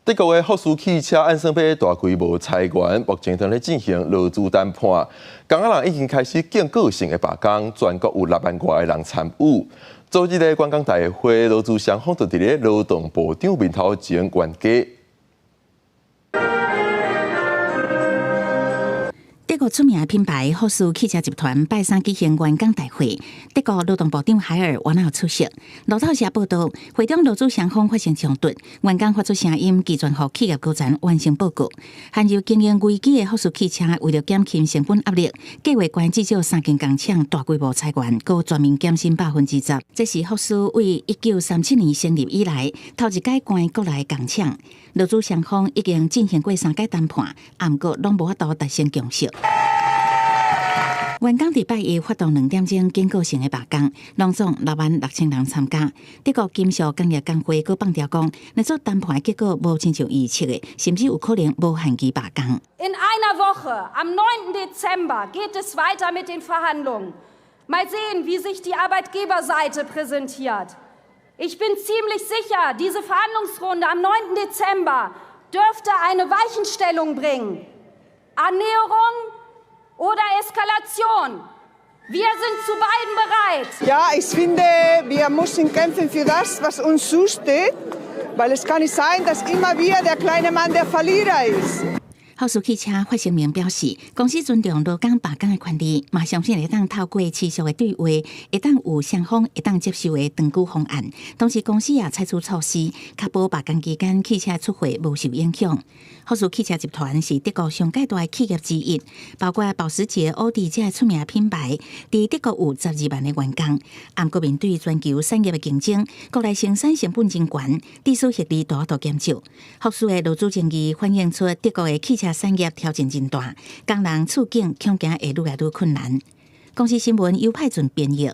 德國的福斯汽車按算欲大規模裁員，目前正咧進行勞資談判。工仔人已經開始警告性的罷工，全國有6萬外个人參與。昨日的員工大會，勞資雙方就佇咧勞動部長面頭前懸家。德國出名的品牌福斯汽車集團拜三舉行員工大會，德國勞動部長海爾原來有出席。路透社報道，會中勞資雙方發生衝突，員工發出聲音，拒絕予企業高層完成報告。陷入經營危機的福斯汽車為著減輕成本壓力，計劃關至少三間工廠大規模裁員，閣全面減薪10%。這是福斯為1937年成立以來頭一擺關國內工廠。勞資雙方已經進行過三擺談判，毋過攏無法度達成共識。員工佇拜一發動2點鐘警告性的罷工，攏總6萬6千人參加。德國金屬工業工會閣放調講，若做談判的結果無親像預測的，甚至有可能無限期罷工。 In einer Woche, am 9. Dezember, geht es weiter mit den Verhandlungen. Mal sehen, wie sich die Arbeitgeberseite präsentiert. Ich bin ziemlich sicher, diese Verhandlungsrunde am 9. Dezember dürfte eine Weichenstellung bringen. Annäherung oder Eskalation. Wir sind zu beiden bereit. Ja, ich finde, wir müssen kämpfen für das, was uns zusteht, weil es kann nicht sein, dass immer wieder der kleine Mann der Verlierer ist. 福斯汽車發聲明表示，公司尊重勞工罷工的權利，嘛相信會當透過持續的對話，會當有雙方會當接受的長久方案。同時，公司也採取措施，確保罷工期間汽車出貨無受影響。福斯汽車集團是德國上蓋大的企業之一，包括保時捷、奧迪這出名品牌，佇德國有12萬个員工。毋過面對全球產業的競爭，國內生產成本真懸，致使獲利大幅度減少。福斯的勞資爭議反映出德國的汽車產業挑戰真大，工人處境恐驚會愈來愈困難。公視新聞由派准編譯。